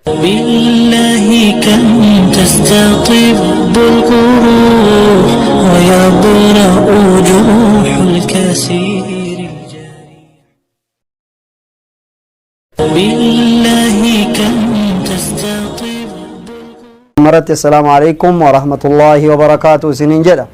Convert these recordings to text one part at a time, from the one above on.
بالله كم تستطب القروح ويبرأ جروح الكثير الجارح. بالله كم تستطب. Maratti assalaamu alaikum warahmatullaahi wabarakaatu isiniin jedha.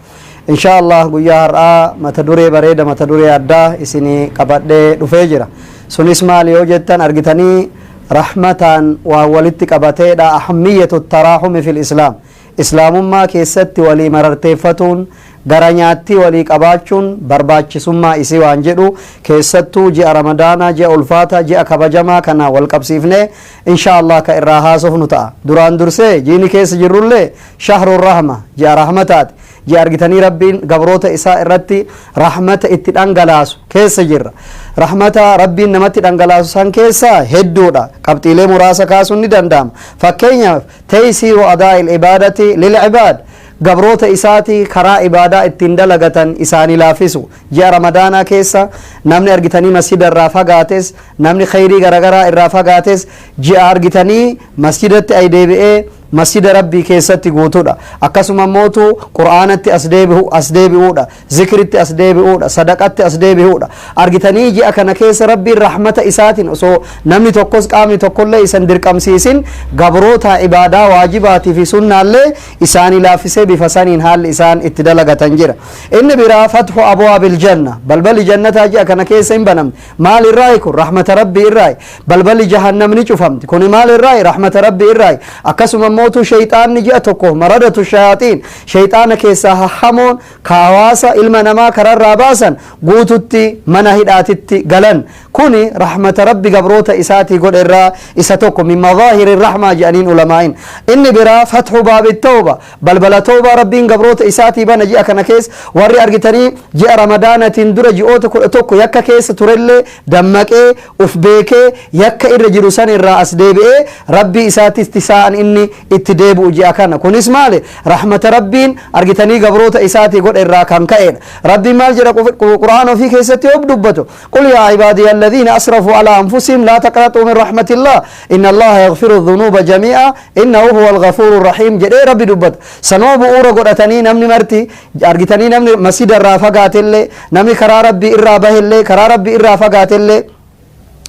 Insha Allah guyyaa har'aa mata duree bareeda, mata duree addaa isinii qabadhee dhufee jira. Sunis maali yoo jettan, argitanii rahmataan waan walitti qabateedha. Ahammiyatu taraaxumi fil islaam, islaamummaa keessatti walii mararteeffatuun, gara nyaattii walii qabaachuun barbaachisummaa isii waan jedhu, keessattuu ji'a Ramadaanaa, ji'a ulfaataa, ji'a kabajamaa kana wal qabsiifnee insha Allah ka irraa haasofnu ta'a. Duraan dursee jiini keessa jirrullee shahru rahma, ji'a rahmataati, ji'a argitanii Rabbiin gabroota isaa irratti rahmata itti dhangalaasu keessa jirra. Rahmata Rabbiin namatti dhangalaasu san keessa hedduudha, qabxiilee muraasa kaasuun ni danda'ama. Fakkeenyaaf, taysiiru adaa'il ibaadati lil ibaad, gabroota isaati karaa ibaadaa ittiin dalagatan isaanii laafisu. Ji'a Ramadaanaa keessa namni argitanii masjida irraa fagaates, namni khayrii garagaraa irraa fagaates, ji'a argitanii masjidatti ay deebi'ee masjida Rabbii keessatti guutuudha. Akkasuma mootu Qur'aanatti as deebi'u, as deebi'uudha, zikritti as deebi'uudha, sadaqatti as deebi'uudha. Argitanii ji'a kana keessa Rabbiin rahmata isaatiin osoo namni tokkos, qaamni tokkollee isan dirqamsiisin, gabroota ibaadaa waajibaatii fi sunnaallee isaanii laaffisee bifa saniin haalli isaan itti dalagatan jira. Inni biraa fatxu abwaabil janna, balballi jannataa ji'a kana keessa hin banamne. Maal irraayi kun? Rahmata Rabbii irraayi. Balballi jahannam ni cufamti. Kuni maal irraayi? Rahmata Rabbii irraayi. Akkasuma mootu shayxaanni ji'a tokko, maradatu shayaaxiin, shayxaana keessaa hahhamoon ka hawaasa ilma namaa kararraa baasan guututti mana hidhaatitti galan. Kuni rahmata Rabbi gabroota isaatii godhe irraa isa tokko, min madaahiri rahmaa jedhaniin ulamaa'in. Inni biraa fatxu baabi tawba, balbala tawbaa Rabbiin gabroota isaatii bana ji'a kana keessa. Warri argitanii ji'a Ramadaanatiin dura ji'oota 11 yakka keessa turellee dammaqee uf beekee yakka irra jiru san irraa as deebi'ee Rabbii isaatitti sa'an inni itti deebi'u ji'a kana. Kunis maali? Rahmata Rabbiin argitanii gabroota isaatii godhe irraa kan ka'edha. Rabbiin maal jedha Qur'aana ofii keessatti yoo dubbatu? قل يا عبادي الذين أسرفوا على أنفسهم لا تقنطوا من رحمة الله إن الله يغفر الذنوب جميعا إنه هو الغفور الرحيم jedhee Rabbi dubbata. Sanoo bu'uura godhatanii namni marti argitanii, namni masjida irraa fagaatellee, namni karaa Rabbii irraa bahellee, karaa Rabbii irraa fagaatellee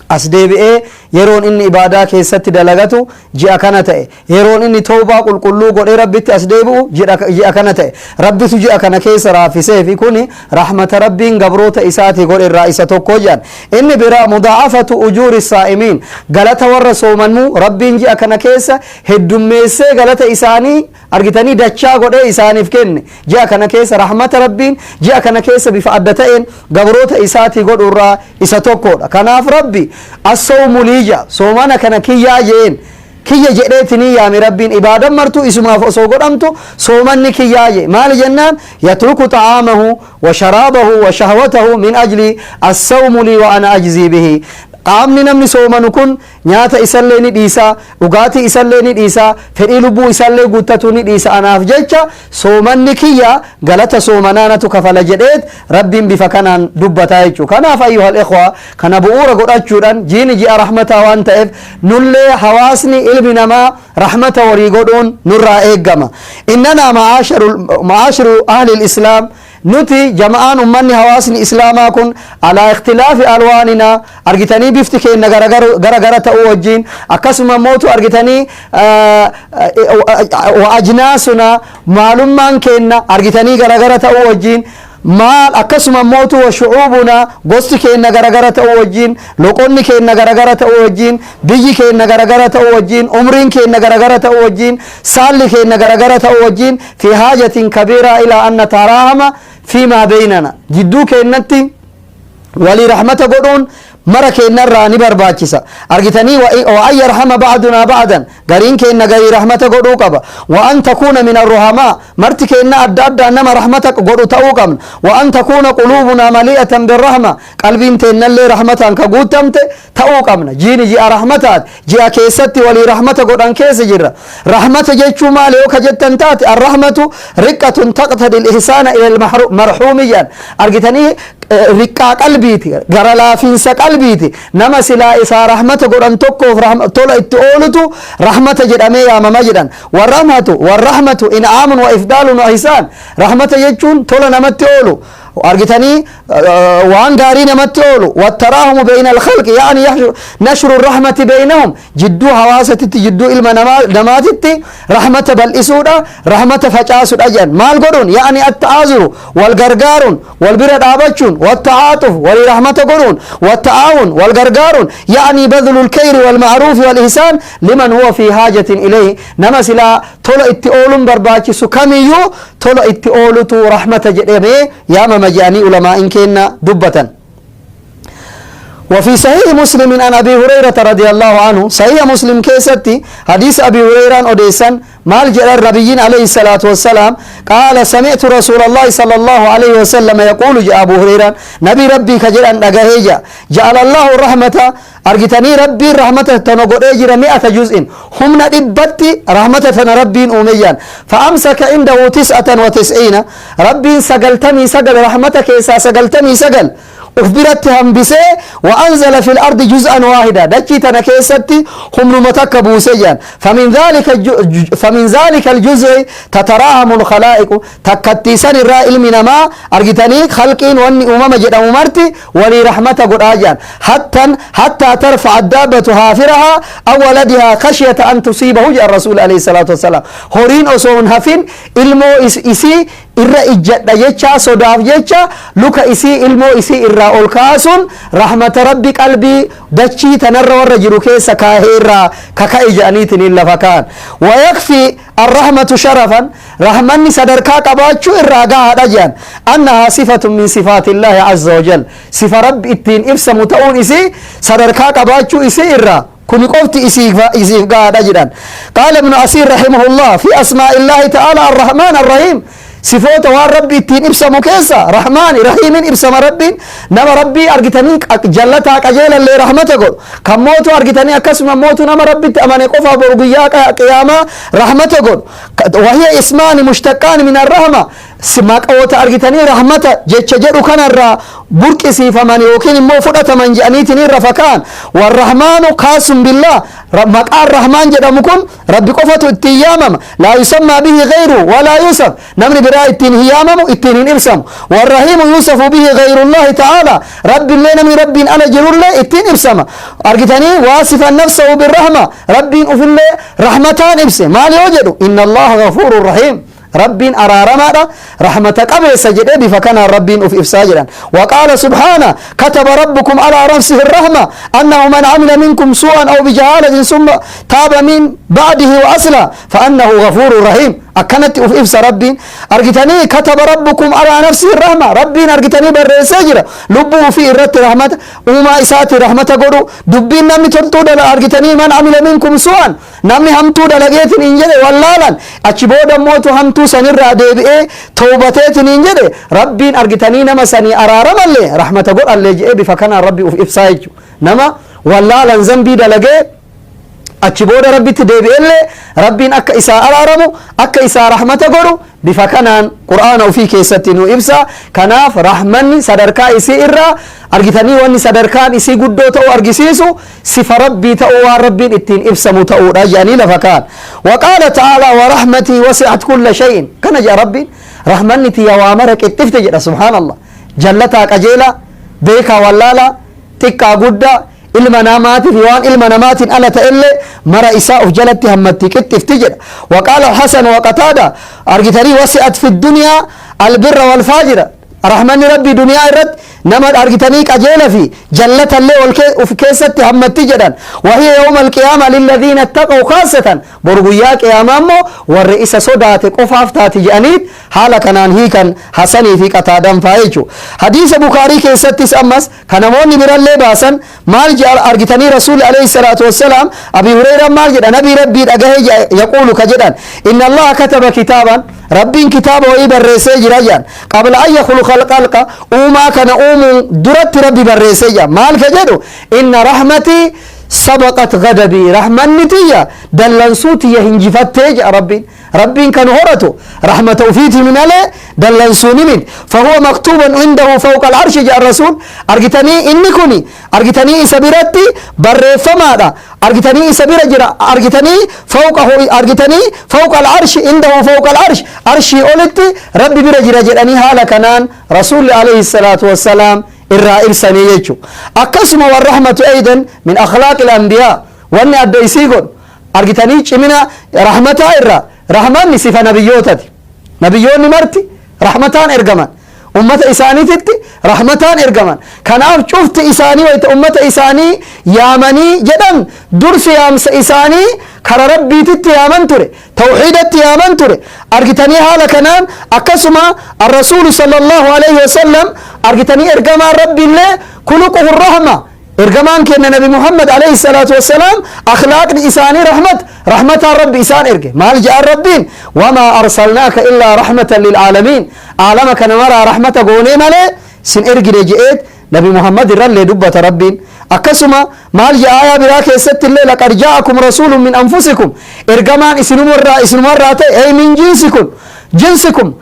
as deebi'ee yeroon inni ibaadaa keessatti dalagatu ji'a kana ta'e. Yeroon inni tawbaa qulqulluu godhee Rabbitti as deebi'u ji'a kana ta'e. Rabbitu ji'a kana keessa raafisee fi kuni rahmata Rabbiin gabroota isaatii godhe irraa isa tokko jedhan. Inni biraa mudaa'afatu ujuuri saa'imiin, galata warra soomanuu Rabbiin ji'a kana keessa heddummeessee galata isaanii argitanii dachaa godhee isaaniif kenne. Ji'a kana keessa rahmata Rabbiin ji'a kana keessa bifa adda ta'een gabroota isaatii godhu irraa isa tokkodha. Kanaaf Rabbi assawmu liija, soomana kana kiyyaa jeen, kiyya jedheetinii yaame. Rabbiin ibaadan martuu isumaaf osoo godhamtu soomanni kiyyaa jee. Maali jennaan, yatruku xa'aamahu wa sharaabahu wa shahwatahu min ajli, assawmu lii wa ana ajzii bihi. Qaamni namni soomanu kun nyaata isallee ni dhiisa, dhugaatii isallee ni dhiisa, fedhii lubbuu isallee guuttatu ni dhiisa anaaf jecha. Soomanni kiyya, galata soomanaanatu kafala jedheet Rabbiin bifa kanaan dubbataa jechuu. Kanaaf ayyuhal ikhwa, kana bu'uura godhachuudhaan jiini ji'a rahmataa waan ta'eef, nullee hawaasni ilmi namaa rahmata walii godhuun nurraa eeggama. Innanaa ma'aashiru ahli islaam, nuti jama'aan ummanni hawaasni islaamaa kun, alaa ikhtilaafi alwaaninaa, argitanii bifti keenya gara gara ta'uu wajjiin, akkasuma mootu argitanii wa ajnaasuna, maalummaan keenya argitanii gara gara ta'uu wajjiin, maal akkasuma mootu wa shucuubuna, gosti keenya garagara ta'uu wajjiin, loqonni keenya garagara ta'uu wajjiin, biyyi keenya garagara ta'uu wajjiin, umriin keenya garagara ta'uu wajjiin, saalli keenya garagara ta'uu wajjiin, fi haajatin kabiiraa ilaa an nataraahama fiimaa beeynana, jidduu keenyatti walii rahmata godhuun mara keenyarraa ni barbaachisa. Argitanii wa an yarhama ba'dunaa ba'dan, gariin keenna garii rahmata godhuu qaba. Wa an takuuna min arruhamaa, marti keenna adda addaan nama rahmata godhu ta'uu qabna. Wa an takuuna quluubunaa mali'atan birrahma, qalbiin teennallee rahmataan ka guutamte ta'uu qabna. Jiini ji'a rahmataati, ji'a keessatti walii rahmata godhan keessa jirra. Rahmata jechuu maali yoo ka jettan taate, arrahmatu riqqatun taqtadi al-ihsaana ila al-marhuumi jedhan. Argitanii riqqaa qalbiiti, gara laafiinsa qalbiiti. Qalbiiti. Nama silaa isaa rahmata godhan tokkoof tola itti oolutu rahmata jedhamee yaamama jedhan. Warrahmatu, warrahmatu in'aamun wa ifdaalun wa ihsaan. Rahmata jechuun tola namatti oolu argitanii, waan gaarii namatti oolu. Wattaraahumu bayna alkhalqi, yaani nashru rahmati baynahum, jidduu hawaasatitti, jidduu ilma namaatitti rahmata bal'isuudha, rahmata facaasudha jedhan. Maal godhuun? Yaani atta'aazuru, wal gargaaruun, wal bira dhaabachuun, watta'aaxuf, walii rahmata godhuun, watta'aawun, wal gargaaruun, yaani badlu lkayri walma'ruufi walihsaan liman huwa fi haajatin ilayhi. Nama silaa tola itti ooluun barbaachisu kamiyyuu tola itti oolutu rahmata jedhamee yaamama jedhanii ulamaa'in kenna dubbatan. وفي صحيح مسلم عن أبي هريرة رضي الله عنه، صحيح مسلم كيستي حديث أبي هريرة أديسا، مال جرى النبيين عليه الصلاة والسلام قال: سمعت رسول الله صلى الله عليه وسلم يقول، جاء أبو هريرة، نبي ربي كجرى نجهيجا، جعل الله الرحمة، argitanii Rabbiin rahmata tana godhee jira، مئة جزء، humna 100tti rahmata tana Rabbiin uumeyyaan. فأمسك عنده 99، Rabbiin 99 rahmata keessaa 99 uf biratti hambisee، وأنزل في الأرض جزءا واحدا، dachii tana keessatti humnuma takka buusee jedhan. فمن ذلك الجزء تتراحم الخلائق، takkattiisan irraa ilmi namaa argitanii khalqiin wanni uumama jedhamu marti walii rahmata godhaa jedhan. حتى ترفع الدابة حافرها أو ولدها خشية أن تصيبه، jedhan Rasuul عليه الصلاة والسلام. Horiin osoo hin hafin ilmoo isii irra ijjadha jecha sodaaf jecha luka isii ilmoo isii irraa ol kaasuun rahmata Rabbi qalbii dachii tanarra warra jiru keessa kaahee irraa kaka'e jedhaniitiin lafa kaan. ويكفي الرحمة شرفا، rahmanni sadarkaa qabaachuu irraa gahaadha jedhan، أنها صفة من صفات الله عز وجل، sifa Rabbi ittiin ibsamu ta'uun isii sadarkaa qabaachuu isii irraa kuni qofti isiif gahaadha jedhan. قال ابن أثير رحمه الله في أسماء الله تعالى الرحمن الرحيم، sifoota waan Rabbi ittiin ibsamu keessa Rahmaani Rahiimin ibsama. Rabbiin nama Rabbii argitanii jallataa qajeelallee rahmata godhu, kan mootu argitanii akkasuma mootu nama Rabbitti amane qofa boru guyyaa qiyaamaa rahmata godhu. وهي اسمان مشتقان من الرحمة، maqoota argitanii rahmata jecha jedhu kanarraa burqisiifaman yookiin immoo fudhataman jedhaniitiin irra fakaan. والرحمن خاص بالله، maqaan Rahmaan jedhamu kun Rabbi qofatu ittiin yaamama. لا يسمى به غيره ولا يوصف، namni biraa ittiin hin yaamamu, ittiin hin ibsamu. والرحيم يوصف به غير الله تعالى، Rabbi illee namni Rabbiin ala jirullee ittiin ibsama argitanii. واصفا نفسه بالرحمة، Rabbiin ufillee rahmataan ibse. Maal yoo jedhu? إن الله غفور رحيم، Rabbiin araaramaadha, rahmata qabeessa jedhee bifa kanaan Rabbiin uf ibsaa jedhan. وقال سبحانه: كتب ربكم على نفسه الرحمة أنه من عمل منكم سوءا أو بجهالة ثم تاب من بعده وأصلح فأنه غفور رحيم. Akkanatti uf ibsa Rabbiin argitanii. كتب ربكم على نفسه الرحمة، Rabbiin argitanii barreessee jira lubbuu ufii irratti rahmata, uumaa isaati rahmata godhu. Dubbiin namni toltuu dala argitanii، من عمل منكم سوءا، namni hamtuu dalageetin hin jedhe wallaalan, achi booda mootu hamtuu sanirraa deebi'ee tawbateetin hin jedhe, Rabbiin argitanii nama sanii araaramallee rahmata godhallee jedhee bifa kanaan Rabbi uf ibsaa jechu. Nama wallaalan zambii dalagee achi booda Rabbitti deebi'ellee Rabbiin akka isaa araaramu, akka isaa rahmata godhu bifa kanaan Qur'aana ofii keessatti nu ibsa. Kanaaf rahmanni sadarkaa isii irraa argitanii wanni sadarkaan isii guddoo ta'uu argisiisu sifa Rabbii ta'uu, waan Rabbiin ittiin ibsamu ta'uudha jedhanii lafa kaan. وقال تعالى: ورحمتي وسعت كل شيء، kana jedha Rabbiin. Rahmanni tiyya waa mara qixxifte jedha. Subhaan Allah, jallataa qajeelaa, beekaa wallaalaa, xiqqaa guddaa, ilma namaatiif waan ilma namaatiin ala ta'ellee mara isaa of jalatti hammatti, qixxifti jedha. وقال الحسن وقتادة argitanii وسعت في الدنيا البر والفاجر، rahmanni Rabbii duniyaa irratti nama argitanii qajeela fi jallatallee uf keessatti hammatti jedhan. وهي يوم القيامة للذين اتقوا خاصة، boru guyyaa qiyaamaa immoo warri isa sodaate qofaaf taati jedhaniit haala kanaan hiikan Hasanii fi Qataadan faa jechu. Hadiisa Bukaarii keessattis ammas ka namoonni birallee baasan maal jedha argitanii? Rasuuli عليه الصلاة والسلام, Abi Hureyran maal jedha? Nabii Rabbii dhagahe يقول ka jedhan: إن الله كتب كتابا، Rabbiin kitaaba wayii barreessee jira jedhan. قبل أن يخلق الخلق، uumaa kana uumuu duratti Rabbi barreessee jira. Maal ka jedhu? إن رحمتي Sabaqat ghadabii, rahmanni tiyya dallansuu tiyya hinjifattee jedha Rabbiin. Rabbiin kan horatu rahmata ufiitiin malee dallansuuni miti. Fahuwa maktuuban indahu fawqa al'arshi jedha rasuul. Argitanii, inni kuni argitanii isa biratti barreeffamaadha, argitanii isa bira jira, argitanii fawqa, argitanii fawqa al'arshi, indahu fawqa al'arshi, arshii olitti Rabbi bira jira jedhanii haala kanaan rasuulli alayhi salaatu wassalaam irraa ibsanii jechu. Akkasuma warrahmatu aydan min akhlaaqi al-anbiyaa. Wanni adda isii godhu, argitanii, cimina rahmataa irraa, rahmanni sifa nabiyyootati. Nabiyyoonni marti rahmataan ergaman, ummata isaaniititti rahmataan ergaman. Kanaaf cufti isaanii wayta ummata isaanii yaamanii jedhan, dursi yaamsa isaanii kara Rabbiititti yaaman ture, tawxiidatti yaaman ture, argitanii haala kanaan. Akkasuma arrasuulu sallallahu alayhi wasallam, argitanii, ergamaan Rabbiillee khuluquhu rahma. Ergamaan kenna Nabi Muhammad alayhi salaatu wassalaam akhlaaqni isaanii rahmat, rahmataan Rabbi isaan erge. Maal jedhan Rabbiin? Wamaa arsalnaaka illaa rahmatan lil'aalamiin, aalama kana maraa rahmata goonee malee sin ergine je'eet Nabi Muhammad irrallee dubbata Rabbiin. Akkasuma maal jedha aayaa biraa keessatti illee? Laqad jaa'akum rasuulun min anfusikum, ergamaan isinumarraa ta'e, ay min jinsikum, jinsikum,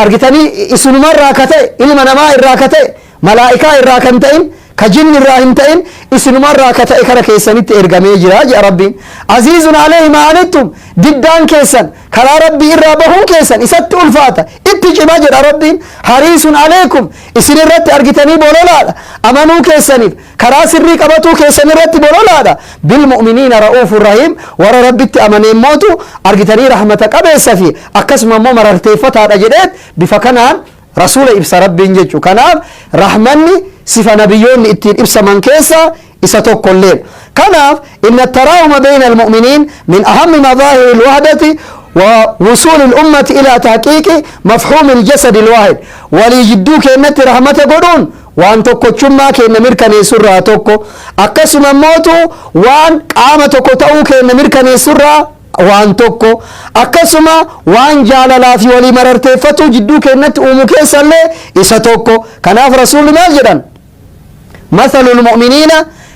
argitanii, isinumarraa ka ta'e, ilma namaa irraa ka ta'e, malaa'ikaa irraa kan ta'in, ka jinni irraa hin ta'in, isinumarraa ka ta'e kara keessanitti ergamee jira jedha Rabbiin. Aziizun alayhi maa anittum, diddaan keessan, karaa Rabbii irraa bahuun keessan isatti ulfaata, itti cima jedha Rabbiin. Hariisun alaykum, isin irratti argitanii bololaadha, amanuu keessaniif karaa sirrii qabatuu keessan irratti bololaadha. Bilmu'miniina ra'uufun rahiim, warra Rabbitti amaneen mootu argitanii rahmata qabeessa fi akkasuma immoo mararteeffataadha jedheet bifa kanaan rasuula ibsa Rabbiin jechu. Kanaaf rahmanni sifa nabiyyoonni ittiin ibsaman keessaa isa tokkollee. Kanaaf inna taraahuma bayna almu'miniin min ahammi madaahiri alwahdati wa wusuuli الأمة إلى تحقيق مفهوم الجسد الواحد. Walii jidduu keenyatti rahmata godhuun waan tokkochummaa keenya mirkaneessurraa tokko, akkasuma mootu waan qaama tokko ta'uu keenya mirkaneessurraa waan tokko, akkasuma waan jaalalaa fi walii mararteeffatu jidduu keenyatti uumu keessallee isa tokko. Kanaaf rasuulli maal jedhan? مثل المؤمنين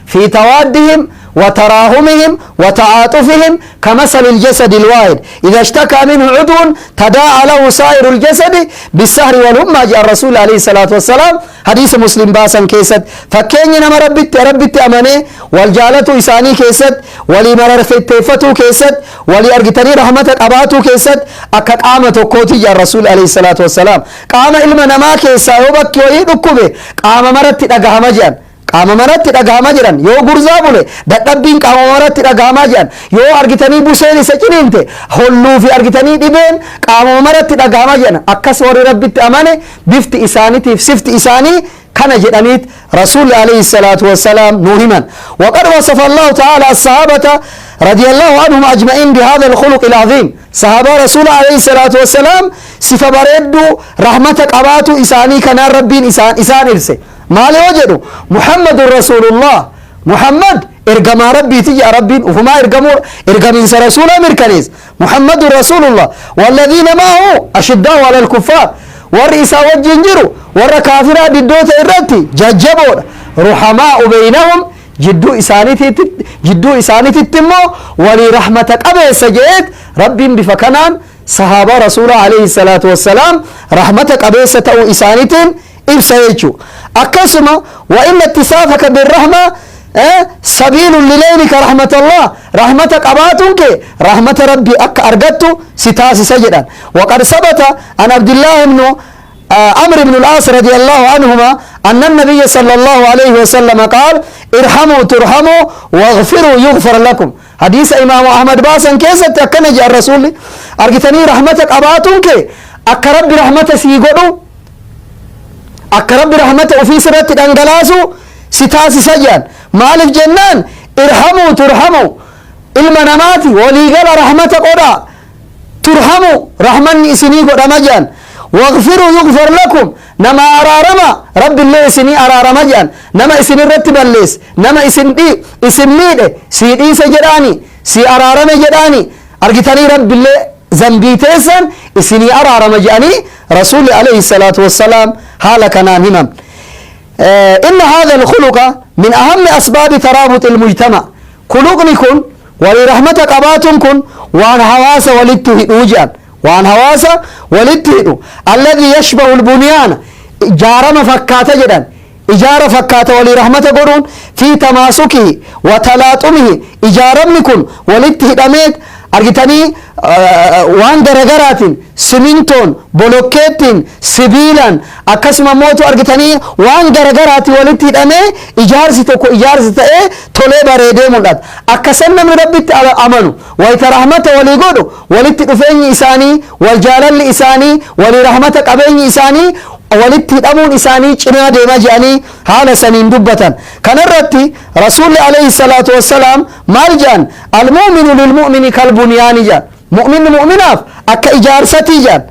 في توادهم وتراحمهم وتعاطفهم كمثل الجسد الواحد، إذا اشتكى منه عضو تداعى له سائر الجسد بالسهر والحمى جاء الرسول عليه الصلاة والسلام. حديث مسلم باسا keessatti fakkeenya nama Rabbitti amane wal jaalatu isaanii keessatti, walii mararfetteeffatuu keessatti, walii argitanii rahmata qabaatuu keessatti akka qaama tokkooti jaa rasuul alayhi salaatu wassalaam. Qaama ilma namaa keessaa yoo bakki wayii dhukkube qaama maratti dhagahama jedhan, qaama maratti dhagahama jedhan. Yoo gurzaa bule dadhabbiin qaama maratti dhagahamaa jedhan. Yoo argitanii buseen isa ciniinte, holluu fi argitanii dhibeen qaama maratti dhagahama jedhan. Akkas warri Rabbitti amane bifti isaaniitiif sifti isaanii kana jedhaniit rasuulli alayhi salaatu wassalaam nuu himan. وقد وصف الله تعالى الصحابة رضي الله عنهم أجمعين بهذا الخلق العظيم. صحابة رسول عليه الصلاة والسلام صفة bareedduu رحمة qabaatu isaanii kanaan Rabbiin isaan ibse. Maal yoo jedhu? محمد رسول الله, Muhammad ergamaa Rabbiiti jedha Rabbiin. Ufumaa ergamuu, ergamiinsa rasuulaa mirkaneessa. محمد رسول الله والذين معه أشداء على الكفار, warri isaa wajjin jiru warra kaafiraa diddoota irratti jajjaboodha. رحماء بينهم, jidduu isaaniititti immoo walii rahmata qabeessa je'eet Rabbiin bifa kanaan sahaabaa rasuula alayhi salaatu wassalaam rahmata qabeessa ta'uu isaaniitiin ibsa jechuu. Akkasuma وإن اتصافك بالرحمة سبيل لنيلك رحمة الله, rahmata qabaatuun kee rahmata Rabbii akka argattu si taasisa jedhan. وقد ثبت عن عبد الله بن عمرو بن العاص رضي الله عنهما أن النبي صلى الله عليه وسلم قال: ارحموا ترحموا واغفروا يغفر لكم. حديث إمام أحمد baasan keessatti akkana jedhan rasuulli. Argitanii, rahmata qabaatuun kee akka Rabbi rahmata sii godhu, akka Rabbi rahmata ofii sirratti dhangalaasu si taasisa jedhan. Maaliif jennaan, ارحموا ترحموا, ilma namaati waliigala rahmata godhaa, ترحموا, rahmanni isinii godhama jedhan. واغفروا يغفر لكم, nama araarama, Rabbi illee isinii araarama jedhan. Nama isin irratti balleesse, nama isin miidhe sii dhiise jedhaani, sii araarame jedhaani, argitanii, Rabbi illee zambii teessan isinii araarama jedhanii rasuulli alayhi salaatu wassalaam haala kanaan himan. إن هذا الخلق من أهم أسباب ترابط المجتمع. Kuluqni kun walii rahmata qabaatuun kun waan hawaasa walitti hidhuu jedhan, waan hawaasa walitti hidhu. Alladhi yashbahu lbunyaana, ijaarama fakkaata jedhan, ijaara fakkaata walii rahmata godhuun. Fi tamaasukihi wa talaaxumihi, ijaaramni kun walitti hidhamee argitanii waan garagaraatiin, simintoon, bolokkeettiin, sibiilaan, akkasuma mootu argitanii waan garagaraatiin walitti hidhamee ijaarsi tokko ijaarsi ta'ee tolee bareedee mul'ata. Akkasan namni Rabbitti amanu wayita rahmata walii godhu, walitti dhufeenyi isaanii, wal jaalalli isaanii, walii rahmata qabeenyi isaanii, walitti hidhamuun isaanii cinaa deema jedhanii haala saniin dubbatan. Kanarratti Rasuulli alayhi salaatu wassalaam maal jedhan? Almu'minu lilmu'mini kalbunyaani jedhan. Mu'minni mu'minaaf akka ijaarsatii jedhan.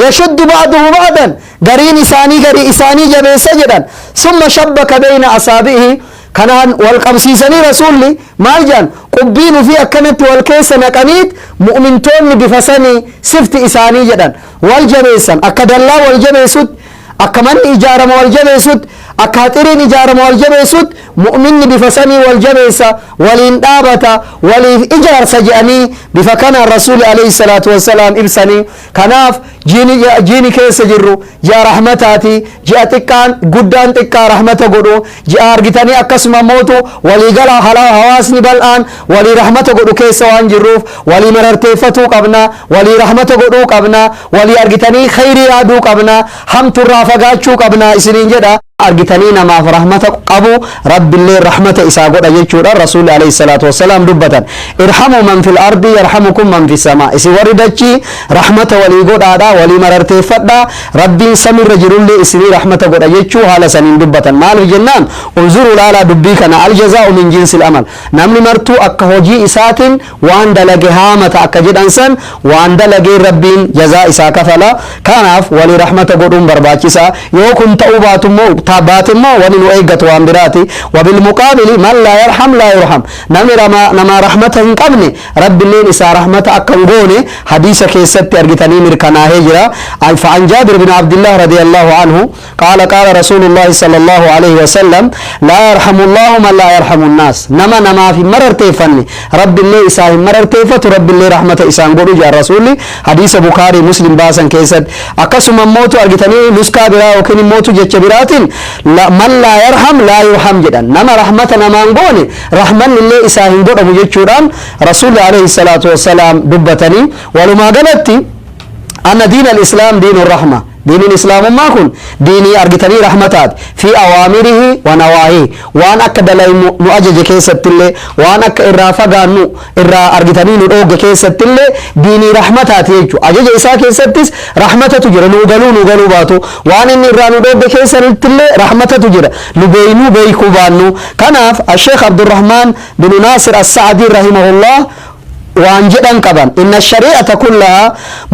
Yashuddu ba'duhu ba'dan, gariin isaanii garii isaanii jabeessa jedhan. Summa shabbaka bayna asaabi'ihi, kanaan wal qabsiisanii Rasuulli maal jedhan? Qubbiin ufii akkanatti wal keessa naqaniit mu'mintoonni bifa sanii sifti isaanii jedhan, wal jabeessan, akka dallaa wal jabeessutti, akka manni ijaarama wal jabeessutti, akka haxiriin ijaarama wal jabeessutti, mu'minni bifa sanii wal jabeessa, waliin dhaabata, waliif ijaarsa jedhanii bifa kanaan Rasuuli alayhi salaatu wassalaam ibsanii. Kanaaf jiini keessa jirru ji'a rahmataati, ji'a xiqqaan guddaan xiqqaa rahmata godhu, ji'a argitanii akkasuma mootu waliigala hawaasni bal'aan walii rahmata godhu keessa waan jirruuf, walii mararteeffatuu qabna, walii rahmata godhuu qabna, walii argitanii khayrii yaaduu qabna, hamturraa fagaachuu qabna isiniin jedha. Argitanii namaaf rahmata qabu, Rabbillee rahmata isaa godha jechuudha Rasuulli alayhi salaatu wassalaam dubbatan. Irhamuu man fil ardi yarhamukum man fis samaa. Isin warri dachii rahmata walii godhaadha, walii mararteeffadha, Rabbiin samirra jirullee isinii rahmata godha jechuu haala saniin dubbatan. Maaliif jennaan, unzuruu, laalaa dubbii kana, aljazaa'u min jinsil amal, namni martuu akka hojii isaatiin waan dalage haamata akka jedhan san, waan dalagee Rabbiin jazaa isaa kafala. Kanaaf walii rahmata godhuun barbaachisaa. Yoo kun ta'uu baatummoo baatimmoo wani nu eeggatu waan biraati. Wabilmuqaabili man laa yarham laa yurham, namni nama rahmata hin qabne Rabbilleen isaa rahmata akka hin goone hadiisa keessatti argitanii mirkanaahee jira. فعن جابر بن عبد الله رضي الله عنه قال قال رسول الله صلى الله عليه وسلم: لا يرحم الله من لا يرحم الناس. نما نما في مررتيفني رب الله إساه مررتيفت، رب الله رحمة إسان قولوا جاء رسولي. حديث بخاري مسلم باسن كيست. akkasuma mootu argitanii nuskaa biraa yookiin mootu jecha biraatiin من لا يرحم لا يرحم jedhan. Nama rahmata namaan goone rahmanni illee isaa hin godhamu jechuudhaan Rasuulli alayhi salaatu wassalaam dubbatanii. Walumaa galatti أن دين الإسلام دين الرحمة، دين الإسلام ما كن ديني أرجتني رحمتات في أوامره ونواهيه، waan akka dalaynu nu ajaje keessattillee, waan akka irraa fagaannu irraa argitanii nu dhoogge keessattillee diinii rahmataati jechuudha. Ajaja isaa keessattis rahmatatu jira, nu galuu nu galuu baatu. Waan inni irraa nu dhoogge keessattillee rahmatatu jira, nu beeynuu beekuu baannu. Kanaaf Asheekh Abdurrahmaan bin Naasir As-Sa'dii rahimahullah waan jedhan qaban: inna shari'ata kullaha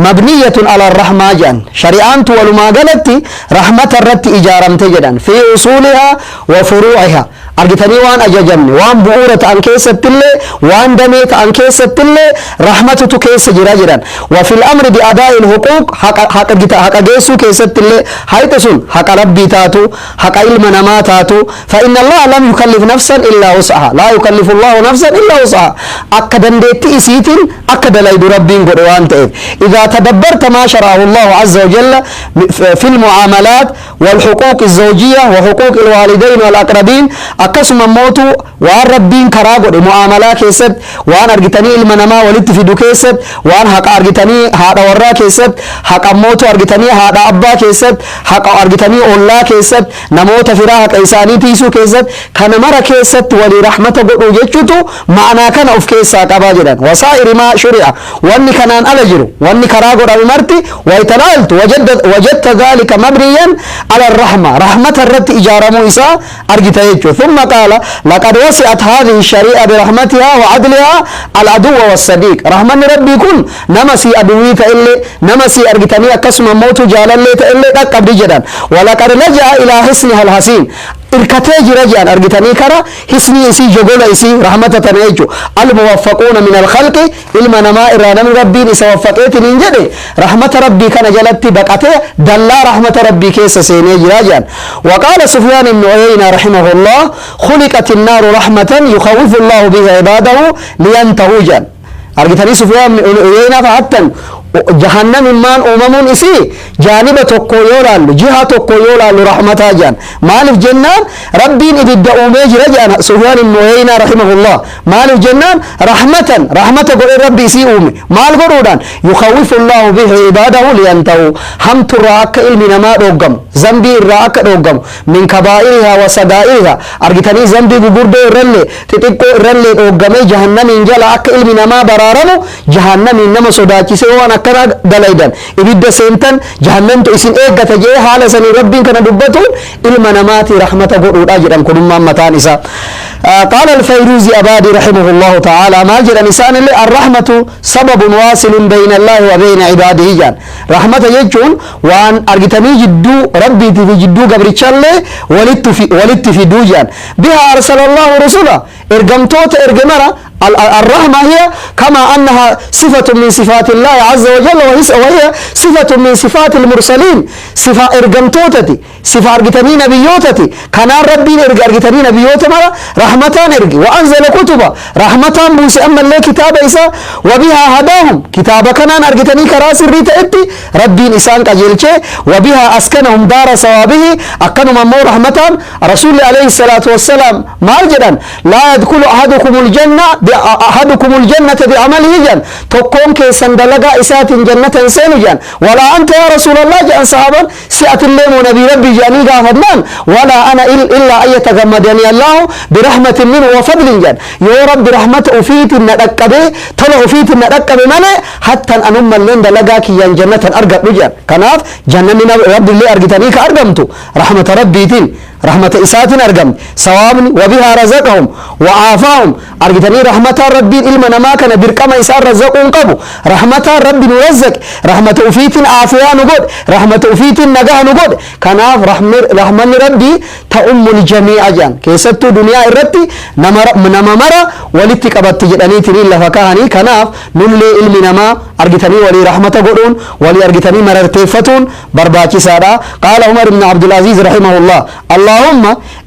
mabniyatun ala rahmaa jedhan. Shari'aantu walumaa galatti rahmata irratti ijaaramte jedhan. Fi usuulihaa wa furuu'ihaa, argitanii waan ajajamne, waan bu'uura ta'an keessattillee, waan damee ta'an keessattillee rahmatutu keessa jira jedhan. Wa fil amri bi adaa'il huquuq, haqa geessuu keessattillee, hayxa sun haqa Rabbii taatu, haqa ilma namaa taatu. Fa inna Allaha lam yukallif nafsan illaa wus'aha, laa yukallifu Allahu nafsan illaa wus'aha, akka dandeettii isiitiin akka dalaydu Rabbiin godhe waan ta'eef. Idaa tadabbarta maa shara'ahu Allahu azza wa jalla fi lmucaamalaat والحقوق الزوجية وحقوق الوالدين والأقربين, akkasuma mootu waan Rabbiin karaa godhe mu'aamalaa keessatti, waan argitanii ilma namaa walitti fidu keessatti, waan haqa argitanii haadha warraa keessatti, haqa mootu argitanii haadha abbaa keessatti, haqa argitanii ollaa keessatti, namoota firaa haqa isaanii tiisuu keessatti, kana mara keessatti walii rahmata godhuu jechuutu ma'anaa kana of keessaa qabaa jedhan. Wasaa'iri maa shuri'a, wanni kanaan ala jiru, wanni karaa godhame marti, waytalaaltu wajadta dhalika mabniyan ala rahma, rahmata irratti ijaaramuu isaa argita jechuudha. ثم قال: لقد وسعت هذه الشريعة برحمتها وعدلها العدو والصديق. رحمن ربي كن نما سي أدوي تإلي، نما سي أرجتني أكسم موت جالالي تإلي، dhaqqabdi jedhan. ولقد لجأ إلى حصنها الحصين. Irkatee jira jedhan argitanii kara hisnii isii, jogola isii, rahmata tana jechu. Almuwaffaquuna min alkhalqi, ilma namaa irraa namni Rabbiin isa waffaqeetiin hin jedhe rahmata Rabbii kana jalatti baqatee dallaa rahmata Rabbii keessa seenee jira jedhan. وقال سفيان بن عيينة رحمه الله: خلقت النار رحمة يخوف الله بها عباده لينتهوا جان. Argitanii, Sufyaan ibn Uyeyna fa'attan jahannamimmaan uumamuun isii jaaniba tokko yoo laallu, jiha tokko yoo laallu, rahmataa jedhan. Maaliif jennaan, Rabbiin ibidda uumee jira jedhan Sufyaan ibn Uyeyna rahimahullah. Maaliif jennaan, rahmatan, rahmata godhee Rabbi isii uume. Maal godhuudhaan? Yukawwifu Allahu bihi ibaadahu liyantahu, hamturraa akka ilmi namaa dhooggamu, zambii irraa akka dhooggamu, min kabaa'irihaa wa sagaa'irihaa. Argitanii, zambii gugurdoo irrallee xixiqqoo irrallee dhooggamee jahannamiin jala akka ilmi namaa baraaramu, jahannamiin nama sodaachisee, waan akkana dalaydan ibidda seentan, jahannamtu isin eeggata jee haala sanii Rabbiin kana dubbatuun ilma namaati rahmata godhuudha jedhan. Kunummaan mataan isaa. قال الفيروزي أبادي رحمه الله تعالى، ما جرى نسان اللي الرحمة سبب واصل بين الله وبين عباده جان. رحمة يجون وان أرجتني جدو ربي في جدو قبر ولدت في دوجان. بها أرسل الله رسوله، إرقمتوت إرقمرة. الرحمة هي كما أنها صفة من صفات الله عز وجل، وهي صفة من صفات المرسلين، صفة إرقمتوتتي، صفة أرجتني نبيوتتي. كان ربي إرجتني نبيوت مرة رحمتان إرجي. وأنزل كتبا، رحمتان موسى أما الله كتاب إسا. وبها هداهم، كتاب كان أرجتني كراس الريت إتي ربي إنسان كجلشة. وبها أسكنهم دار ثوابه، أكنوا مو رحمتان رسول عليه الصلاة والسلام. ما جدًا لا يدخل أحدكم الجنة بعمله جن، tokkoon keessan dalagaa isaatiin jannata hin seenu jedhan. ولا أنت يا رسول الله jedhan sahaban. Si'atillee moo nabii Rabbii jedhanii gaafannaan، ولا أنا إلا أن يتغمدني الله برحمة منه وفضل jedhan. Yoo Rabbi rahmata ufiitiin na dhaqqabe, tola ufiitiin na dhaqqabe malee, hattan anummalleen dalagaa kiyyaan jannatan argadhu jedhan. Kanaaf jannanni Rabbillee argitanii ka argamtu rahmata Rabbiitiin, rahmata isaatiin argamte sawaabni. وبها رزقهم وعافاهم، argitanii rahmataan Rabbiin ilma namaa kana dirqama isaan razzaquun qabu, rahmataan Rabbi nu razzaqe, rahmata ufiitiin aafiyaa nu godhe, rahmata ufiitiin nagaa nu godhe. Kanaaf rahmanni Rabbii تعم الجميع jedhan. Keessattuu duniyaa irratti nama mara walitti qabatti jedhaniitiin lafa kaahanii. Kanaaf nullee ilmi namaa argitanii walii rahmata godhuun, walii argitanii mararteeffatuun barbaachisaadha. قال عمر بن عبد العزيز رحمه الله: اللهم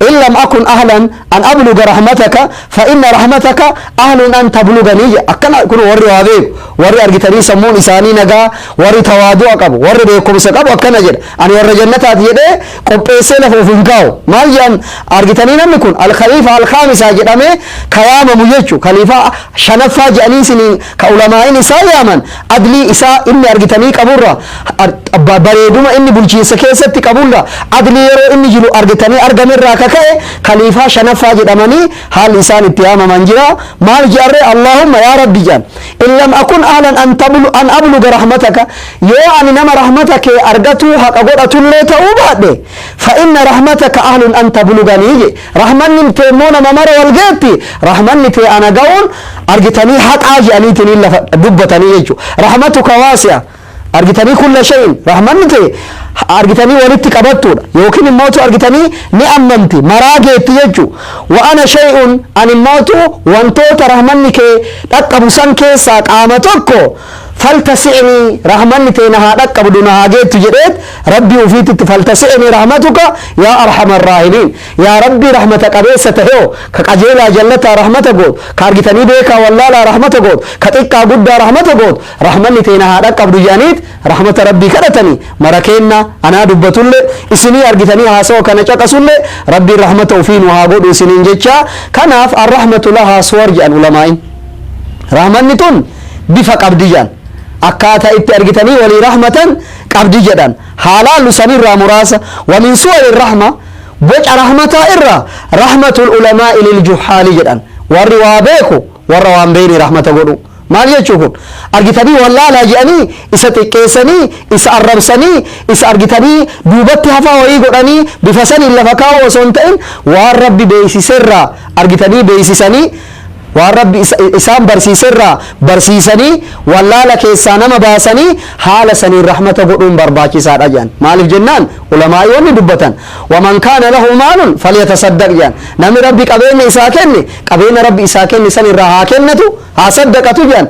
إن لم أكن أهلا أن أبلغ رحمتك فإن رحمتك أهل أن تبلغني. Akkana kun warri waa beeku, warri argitanii sammuun isaanii nagaa, warri tawaadu'a qabu, warri beekumsa qabu akkana jedha: ani warra jannataati jedhee qopheessee lafa of hin kaa'u. Maal jedhan? Argitanii, namni kun الخليفة الخامسة jedhamee ka yaamamu jechu, khaliifaa shanaffaa jedhanii isinii ka ulamaa'in isaa yaaman. Adlii isaa inni argitanii qaburra, bareeduma inni bulchiinsa keessatti qaburra, adlii yeroo inni jiru argitanii argamerraa kaka'e khaliifaa shanaffaa jedhamanii haalli isaan itti yaamaman jira. Maal jedharre? اللهم يا ربي jedhan، إن لم أكن أهلا أن أبلغ رحمتك، yoo ani nama rahmata kee argatu haqa godhatullee ta'uu baadhe، فإن رحمتك أهل أن تبلغني je. Rahmanni tee immoo nama mara wal geetti, rahmanni tee ana ga'uun argitanii haqaa jedhaniitiin lafa dubbatanii jechuudha. رحمتك واسعة argitanii كل شيء، rahmanni tee argitanii walitti qabattuudha yookiin immootu argitanii ni ammamti, maraa geetti jechuu. وأنا شيء، ani immootu wantoota rahmanni kee dhaqqabu san keessaa qaama tokko، فلتسعني، rahmanni tee na haa dhaqqabdu, na haa geettu jedheet Rabbii ufiititti. فلتسعني رحمتك يا أرحم الراحمين. Yaa Rabbii rahmata qabeessa taheo, ka qajeelaa jallataa rahmata gootu, ka argitanii beekaa wallaalaa rahmata gootu, ka xiqqaa guddaa rahmata gootu, rahmanni tee na haa dhaqqabdu jedhaniit rahmata Rabbii kadhatanii. Mara keenna, anaa dubbatullee, isinii argitanii haasawa kana caqasullee, Rabbiin rahmata ufii nu haa godhu isiniin jecha. Kanaaf الرحمة لها صور jedhan ulamaa'in. Rahmanni tun bifa qabdi jedhan, akkaataa itti argitanii walii rahmatan qabdi jedhan. Haalaan sanirraa muraasa. ومن صور الرحمة، boca rahmataa irraa، رحمة العلماء للجهال jedhan. Warri waa beeku warra waan beeyne rahmata godhu. Maal jechuu kun? Argitanii wallaalaa jedhanii isa xiqqeessanii, isa arrabsanii, isa argitanii duubatti hafaa wayii godhanii bifa saniin lafa kaa'u osoo hin ta'in, waan Rabbi beeksiserraa argitanii beeksisanii. Waan Rabbi isaan barsiiserraa barsiisanii, wallaala keessaa nama baasanii, haala saniin rahmata godhuun barbaachisaadha jedhan. Maaliif jennaan, ulamaa'iyoonni dubbatan, "Waman kaana lahu maalun falyatasaddaq" jedhan. Namni Rabbi qabeenya isaa kenne, qabeenya Rabbi isaa kenne san irraa haa kennatu, haa saddaqatu jedhan.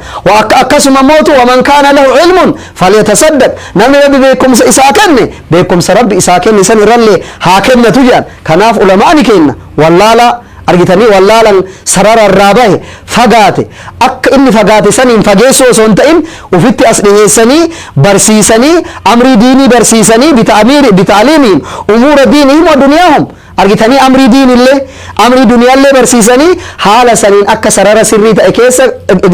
Akkasuma mootu, "Waman kaana lahu ilmun falyatasaddaq." Namni Rabbi beekumsa isaa kenne, beekumsa Rabbi isaa kenne san irrallee haa kennatu jedhan. Kanaaf ulamaani kenna wallaala argitanii, wallaalan sarara irraa bahe, fagaate, akka inni fagaate saniin fageessuu osoo hin ta'in, ufitti as dhiheessanii barsiisanii, amrii diinii barsiisanii, bita'aliimihim umuura diinihim wa duniyaahum, argitanii, amrii diinillee amrii duniyaallee barsiisanii, haala saniin akka sarara sirrii ta'e keessa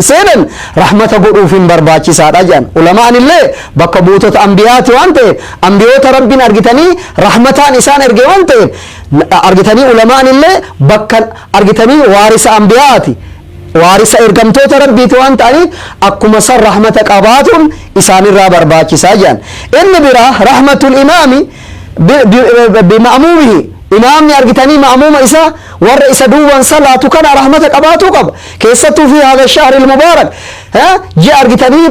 seenan rahmata godhuuf hin barbaachisaadha jedhan. Ulamaan illee bakka buutota ambiyaati waan ta'eef, ambiyoota Rabbiin argitanii rahmataan isaan erge waan ta'eef, argitanii, ulamaan illee bakka argitanii waarisa ambiyaati, waarisa ergamtoota Rabbiiti waan ta'aniif, akkuma san rahmata qabaatuun isaanirraa barbaachisaa jedhan. Inni biraa rahmatul imaami bima'muumihi. Imaamni argitanii ma'muuma isaa, warra isa duuban salaatu kana rahmata qabaatuu qaba. Keessattuu fi haadha shahri almubaarak, ji'a argitanii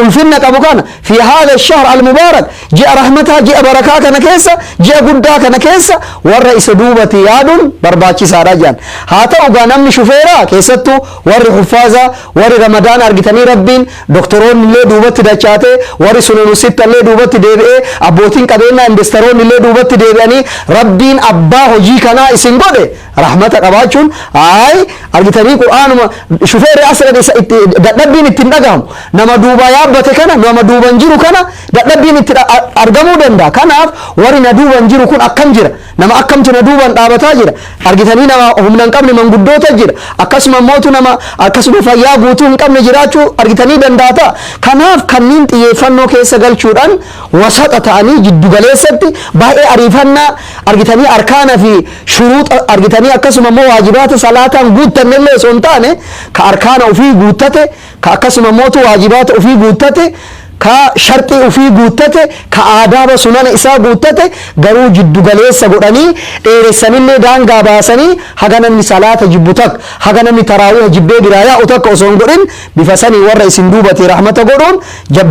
ulfinna qabu kana, fi haadha shahr almubaarak, ji'a rahmataa, ji'a barakaa kana keessa, ji'a guddaa kana keessa warra isa duubati yaaduun barbaachisaadha jedhan. Haa ta'u gaa, namni shufeeraa, keessattuu warri huffaazaa, warri Ramadaan argitanii Rabbiin doktoroonni illee duubatti dachaate, warri sununusitta illee duubatti deebi'ee, abbootiin qabeenyaa, investaroonni illee duubatti deebi'anii, Rabbiin abbaa hojii kanaa isin godhe, rahmata qabaachuun ay argitanii qur'aanuma. Shufeerri asirra isa itti dadhabbiin ittiin dhagahamu, nama duubaa yaabbate kana, nama duuban jiru kana dadhabbiin itti argamuu danda'a. Kanaaf warri na duuban jiru kun akkam jira, nama akkamtu na duuban dhaabataa jira? Argitanii, nama humna hin qabne, manguddoota jira, akkasuma mootu nama akkasuma fayyaa guutuu hin qabne jiraachuu argitanii danda'a ta'a. Kanaaf kanneen xiyyeeffannoo keessa galchuudhaan wasaxa ta'anii jiddugaleessatti, baay'ee ariifannaa argitanii arkaana fi shuruuxa argitanii, akkasuma immoo waajibaata salaataan guuttannellee osoo hin taane, ka arkaana ofii guuttate, ka akkasuma mootu waajibaata ofii guuttate, ka sharxii ofii guuttate, ka aadaaba sunana isaa guuttate, garuu jiddugaleessa godhanii dheeressanillee daangaa baasanii, haga namni salaata jibbu takka, haga namni taraawiha jibbee biraa yaa'u takka osoo hin godhin, bifa sanii warra isin duubate rahmata godhuun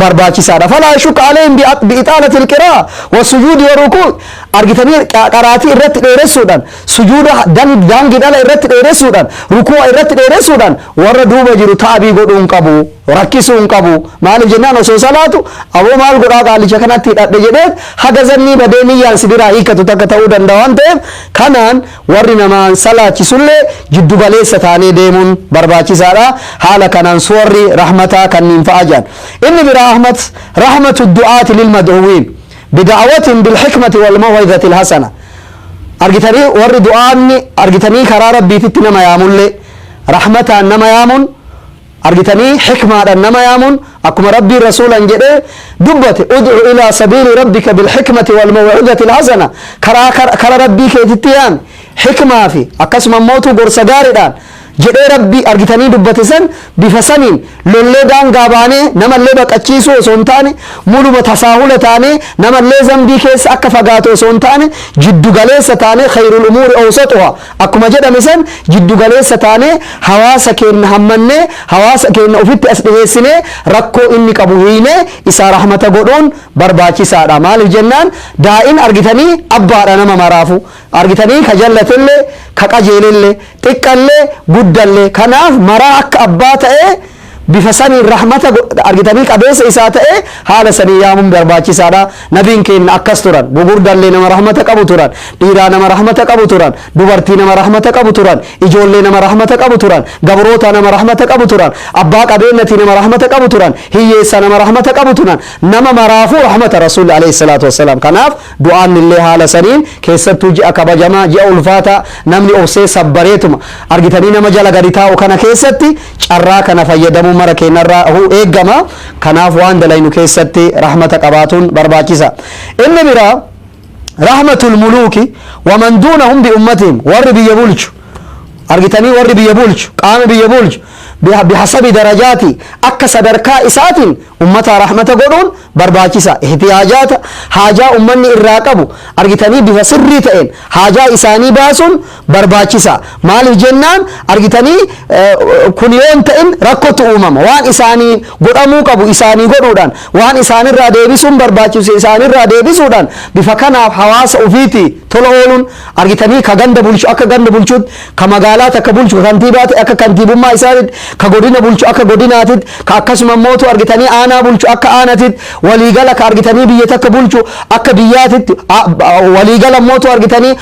barbaachisaadha. Falaa yashukka alayhim bi'ixaalati alqiraa wasujuudi warukuu. Argitanii, qaraatii irratti dheeressuudhaan, sujuuda daangi dhala irratti dheeressuudhaan, ruku'a irratti dheeressuudhaan warra duuba jiru ta'abii godhuu hin qabu, rakkisuu hin qabu. Maaliif jennaan, osoo salaatu aboo maal godhaa qaalicha kanatti hidhadhe jedhee haga zannii badee niyyaan si biraa hiikkatu takka ta'uu danda'a waan ta'eef, kanaan warri namaan salaachisullee jiddu galeessa taanee deemuun barbaachisaadha. Haala kanaan suwarri rahmataa kanniin fa'a jedhan. Inni biraa ahmad rahmatu du'aati lilmad'uwiin bida'awatin bilhikmati walmaw'izati alhasana. Argitanii, warri du'aanni argitanii karaa Rabbiititti nama yaamullee rahmataan nama yaamuun, argitanii, xikmaadhaan nama yaamuun, akkuma Rabbiin rasuulan jedhee dubbate, "Ud'u ilaa sabiili rabbika bilhikmati walmaw'izati alhasana." Karaa kara Rabbii keetitti yaami xikmaa fi akkasuma mootuu gorsa gaariidhaan jedhee Rabbii argitanii dubbate san, bifa saniin lollee daangaa baanee namallee baqachiisuu osoo hin taane, muluma tasaahula taanee namallee zambii keessa akka fagaatu osoo hin taane, jiddu galeessa taanee, "Khayrul umuuri awsatuha" akkuma jedhame san, jiddu galeessa taanee hawaasa keenya hammannee, hawaasa keenya ofitti as dhiheessinee, rakkoo inni qabu hiinee isaa rahmata godhuun barbaachisaadha. Maaliif jennaan, daa'in argitanii abbaadha nama maraafu, argitanii, ka jallatellee ka qajeelellee, xiqqallee guddallee. Kanaaf maraa akka abbaa ta'ee bifa saniin rahmata argitanii qabeessa isaa ta'ee haala sanii yaamuun barbaachisaadha. Nabiin keenya akkas turan. Gugurdallee nama rahmata qabu turan, dhiiraa nama rahmata qabu turan, dubartii nama rahmata qabu turan, ijoollee nama rahmata qabu turan, gabroota nama rahmata qabu turan, abbaa qabeenyatii nama rahmata qabu turan, hiyyeessa nama rahmata qabu turan, nama maraafuu rahmata Rasuulli alayhi salaatu wassalaam. Kanaaf du'aan illee haala saniin, keessattuu ji'a kabajamaa, ji'a ulfaataa, namni obsee sabbareetuma argitanii nama jala gadi taa'u kana keessatti carraa kana fayyadamuu mara keenyarraa eeggama. Kanaaf waan dalaynu keessatti rahmata qabaatuun barbaachisa. Inni biraa rahmatul muluuki waman duunahum bi ummatihim. Warri biyya bulchu argitanii, warri biyya bulchu, qaama biyya bulchu, bihasabi darajaati, akka sadarkaa isaatiin ummata rahmata godhuun. barbaachisa. Ihtiyaajaata haajaa ummanni irraa qabu argitanii bifa sirrii ta'een haajaa isaanii baasuun barbaachisa. Maaliif jennaan argitanii kun yoo hin ta'in rakkotu uumama. Waan isaanii godhamuu qabu isaanii godhuudhaan, waan isaanirraa deebisuun barbaachisu isaanirraa deebisuudhaan, bifa kanaaf hawaasa ofiiti tola ooluun argitanii ka ganda bulchu akka ganda bulchuutti, ka magaalaa takka bulchu ka kantiibaa ta'e akka kantiibummaa isaatitti, ka godina bulchu akka godinaatitti, ka akkasuma mootu argitanii aanaa bulchu akka aanatitti, waliigala ka argitanii biyya takka bulchu akka biyyaatitti, waliigala mootu argitanii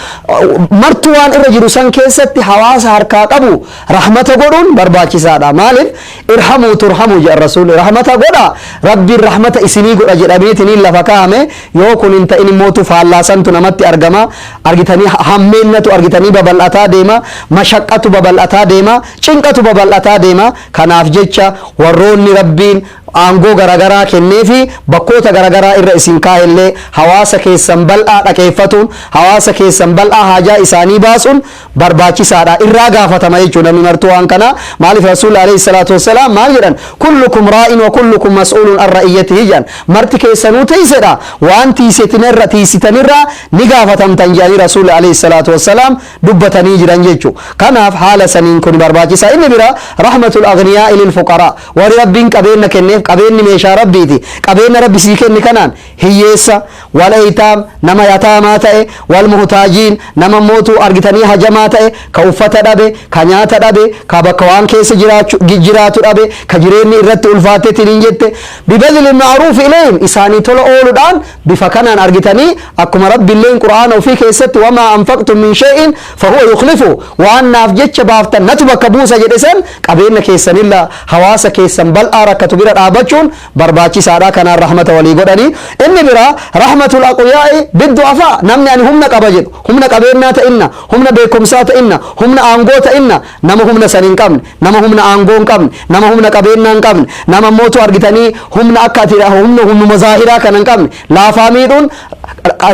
martuu waan irra jiru san keessatti hawaasa harkaa qabu rahmata godhuun barbaachisaadha. Maaliif irhamuu turhamuu jedha rasuulli, rahmata godha rabbiin rahmata isinii godha jedhameetiniin lafa kaa'ame. Yoo kun hin ta'in immootu faallaasantu namatti argama. Argitanii hammeennatu argitanii babal'ataa deema, mashaqqatu babal'ataa deema, cinqatu babal'ataa deema. Kanaaf jecha warroonni rabbiin aangoo garagaraa kenneefi bakkoota garagaraa irra isin kaa'ellee hawaasa keessan bal'aa dhaqeeffatuun, hawaasa keessan bal'aa haajaa isaanii baasuun barbaachisaadha. Irraa gaafatama jechuudha namni martuu waan kana. Maaliif rasuulli alayhi salaatu wassalaam maal jedhan? Kullukum raa'in wa kullukum mas'uulun an ra'iyyatihi jedhan. Marti keessanuu tiisedha, waan tiisetinirra tiisitanirraa ni gaafatamtan jedhanii rasuulli alayhi salaatu wassalaam dubbatanii jiran jechuu. Kanaaf haala saniin kun barbaachisaa. Inni bira rahmatul aghniyaa'i lil fuqaraa. Warri rabbiin qabeenya kenneef, qabeenyi meeshaa rabbiiti, qabeenya rabbi sii kenni kanaan hiyyeessa, wal eytaam nama yataamaa ta'e, wal muhtaajiin nama mootuu argitanii hajamaa ta'e, ka uffata dhabe, ka nyaata dhabe, ka bakka waan keessa jiraatu dhabe, ka jireenyi irratti ulfaateetiin hin jette, bibadli ma'ruuf ilayhim isaanii tola ooluudhaan bifa kanaan argitanii akkuma rabbiilleen qur'aana ofii keessatti wamaa anfaqtum min shay'in fahuwa yukhlifu, waan naaf jecha baaftan natu bakka buusa jedhe san, qabeenya keessanilla hawaasa keessan bal'aa rakkatu bira dhaabachuun barbaachisaadha. Kanaan rahmata walii godhanii. Inni biraa rahmatul aqwiyaa'i biddu'afaa. Namni ani humna qaba jedhu, humna qabeenyaa ta'inna, humna beekumsaa ta'inna, humna aangoo ta'inna, nama humna san hin qabne, nama humna aangoo hin qabne, nama humna qabeenyaa hin qabne, nama mootu argitanii humna akka ati humna humnuma zaahiraa kana hin qabne laafaa miidhuun,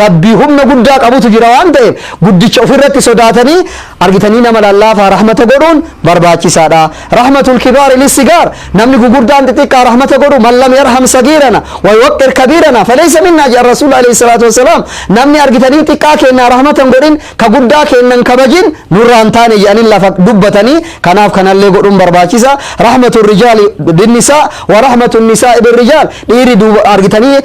rabbii humna guddaa qabutu jira waan ta'eef guddicha ofirratti sodaatanii argitanii nama lallaafaa rahmata godhuun barbaachisaadha. Rahmatul kibaari lissigaar, namni gugurdaan xixiqqaa rahmata godhu. Man lam yarham sagiirana wa yuwaqqir kabiirana falaysa minna jedha rasuul alayhi salaatu wassalaam. Namni argitanii xiqqaa kennaa rahmata hin godhin, ka guddaa kennan kabajin, nurraa hin taane jedhanii lafa dubbatanii. Kanaaf kanallee godhuun barbaachisa. Rahmatul rijaali binnisaa wa rahmatul nisaa'i birrijaal. Dhiirri argitanii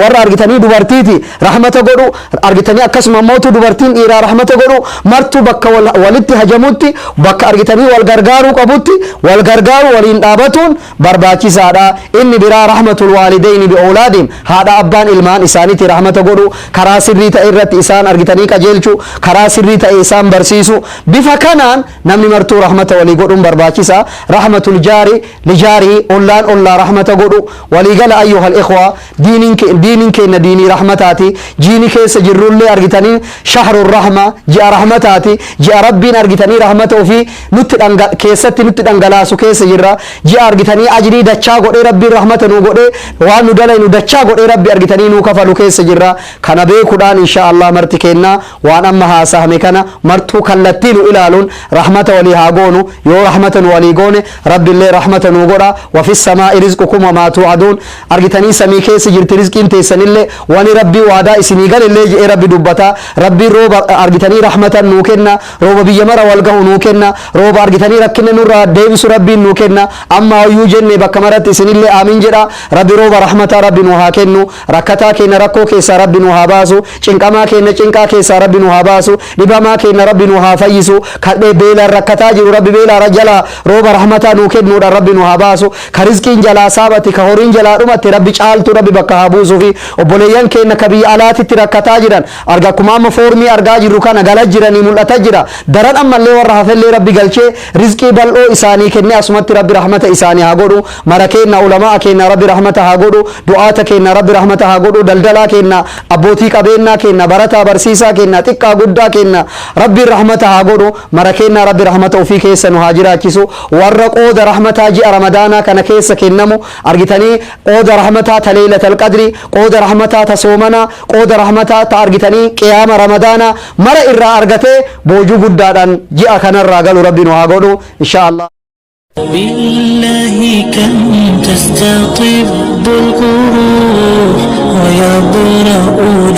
warra argitanii dubartiiti rahmata godhu, argitanii akkasuma mootu dubartiin dhiiraa rahmata godhu. Martuu bakka walitti hajamutti, bakka argitanii wal gargaaruu qabutti wal gargaaruu, waliin dhaabatuun barbaachisaadha. Inni biraa rahmatul waalidayni bi'oolaadiin, haadha abbaan ilmaan isaaniiti rahmata godhu, karaa sirrii ta'e irratti isaan argitanii qajeelchuu, karaa sirrii ta'e isaan barsiisu. Bifa kanaan namni martuu rahmata walii godhuun barbaachisa. Rahmatul jaari lijaarii, ollaan ollaa rahmata godhu. Waliigala ayyuhal ikhwa, diiniin keenya diinii rahmataati. Jiini keessa jirrullee argitanii shahrur rahma, ji'a rahmataati, ji'a rabbiin argitanii rahmata ofii nutti keessatti nutti dhangalaasu keessa jirra. Ji'a argitanii ajrii dachaa godhee rabbiin rahmata nu godhee waan nu dalaynu dachaa godhee rabbi argitanii nuu kafalu keessa jirra. Kana beekuudhaan insha Allah marti kennaa waan amma haasahame kana martuu kallattii nu ilaaluun rahmata walii haa goonu. Yoo rahmata nu walii goone rabbiillee rahmata nu godha. Wa fi samaa'i rizqukum wa maa tuu'aduun, argitanii samii keessa jirti rizqiin teessanillee, wani rabbii waadaa isinii galillee jedhee rabbi dubbata. Rabbiin rooba argitanii rahmatan nuu kenna, rooba biyya mara wal gahu nuu kenna, rooba argitanii rakkina nurraa deebisu rabbiin nuu kenna. Amma hoyyuu jenne bakka maratti isinillee aamin jedha. Rabbi rooba rahmataa rabbi nu haa kennu. Rakkataa keenya rakkoo keessaa rabbi nu haa baasu. Cinqamaa keenya cinqaa keessaa rabbi nu haa baasu. Dhibamaa keenya rabbi nu haa fayyisu. Kadhee beelaan rakkataa jiru rabbi beelaa jalaa rooba rahmataa nuu kennuudhaan rabbi nu haa baasu. Ka rizqiin jalaa saabate, ka horiin jalaa dhumatte rabbi caaltuu rabbi bakka haa buusuufi. Obboleeyyan keenya ka biyya alaatitti rakkataa jiran arga, akkuma amma foormii argaa jirru kana gala jiranii mul'ata jira. Daran ammallee warra hafellee rabbi galchee rizqii bal'oo isaanii kennee asumatti rabbi rahmata isaanii haa godhu. Mara keenya, ulamaa keenya rabbi rahmata haa godhu. Du'aata keenya rabbi rahmata haa godhu. Daldalaa keenya, abbootii qabeenyaa keenya, barataa barsiisaa keenya, xiqqaa guddaa keenya rabbi rahmata haa godhu. Mara keenya rabbi rahmata ofii keessa nu haa jiraachisu. Warra qooda rahmataa ji'a ramadaanaa kana keessa kennamu argitanii, qooda rahmataa ta leeylatal qadri, qooda rahmataa ta soomanaa, qooda rahmataa ta argitanii qiyaama ramadaanaa mara irraa argatee boojuu guddaadhaan ji'a kanarraa galu rabbi nu haa godhu insha Allah. بالله كم تستطيع. تستطب القروح ويبرأ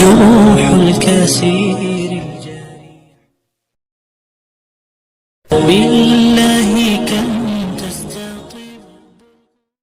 جروح الكثير الجاري. بالله